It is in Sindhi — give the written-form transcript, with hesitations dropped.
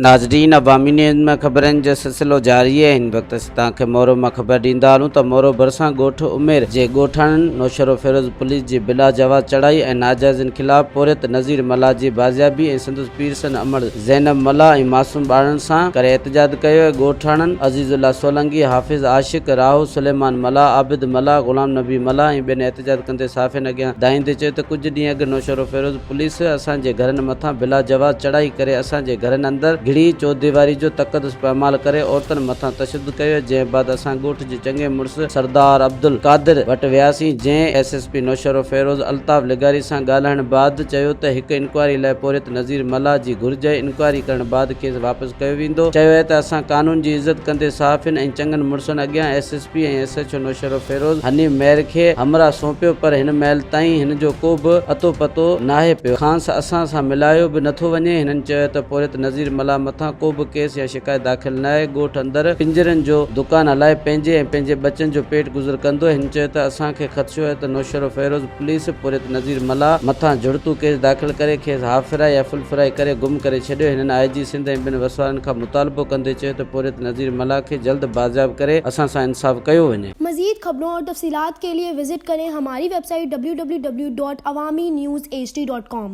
ناظرين عوامي نيوز ۾ خبرن جو سلسلو جاري آهي هن وقت اسين توهان کي مورو مان خبر ڏيندا هلون ته مورو ڀرسان ڳوٺ عمير جي ڳوٺاڻن نوشهروفيروز پوليس جي بلا جواز چڙهائي ۽ ناجائزين خلاف پورهيت نذير ملاح جي بازيابي ۽ سندس پيرسن امڙ زينب ملاح ۽ معصوم ٻارڙن سان ڪري احتجاج ڪيو ويو ڳوٺاڻن عزيز الله سولنگي، حافظ عاشق راهو، سليمان ملاح، عابد ملاح، غلام نبي ملاح ۽ ٻين احتجاج ڪندي صحافين اڳيان دانهيندي چيو ته ڪجهه ڏينهن اڳ نوشهروفيروز پوليس اسان جي گهرن مٿان بلا جواز چڙهائي ڪري اسان جي گهرن اندر گهڙي چوديواري جو تقدس پائمال ڪري عورتن مٿان تشدد ڪيو جنهن بعد اسان ڳوٺ جي چڱي مڙس سردار عبدالقادر وٽ وياسين جنهن S S P Naushahro Feroze Altaf لغاري سان ڳالهائڻ بعد چيو ته هڪ انڪوائري لاء پورهيت نذير ملاح جي گهرج آهي انڪوائري ڪرڻ بعد کيس واپس ڪيو ويندو چيو آهي ته اسان قانون جي عزت ڪندي صحافين ۽ چڱن مڙسن اڳيان S S P ۽ S H O Naushahro Feroze Hanif Mehar کي همراهه سونپيو پر هن مهل تائين هن جو ڪو به اتو پتو ناهي پيو کانئس اسان سان ملايو به نٿو وڃي هنن چيو ته پورهيت نذير ملاح مٿان ڪو به ڪيس يا شڪايت داخل ناهي ڳوٺ اندر پنجرن جو دڪان هلائي پنهنجي ۽ پنهنجي ٻچن جو پيٽ گذر ڪندو هن چيو ته اسان کي خدشو آهي ته نوشهروفيروز پوليس پورهيت نذير ملاح مٿان جڙتو ڪيس داخل ڪري کيس هاف فرائي يا فل فرائي ڪري گم ڪري ڇڏيو هنن آء جي سنڌ ۽ ٻين وسوارن کان مطالبو ڪندي چيو ته پورهيت نذير ملاح کي جلد بازياب ڪري اسان سان انصاف ڪيو وڃي. مزيد خبرون اور تفصيلات کے لئے وزٽ ڪرين ھماري web site www.awamiNewsHD.com.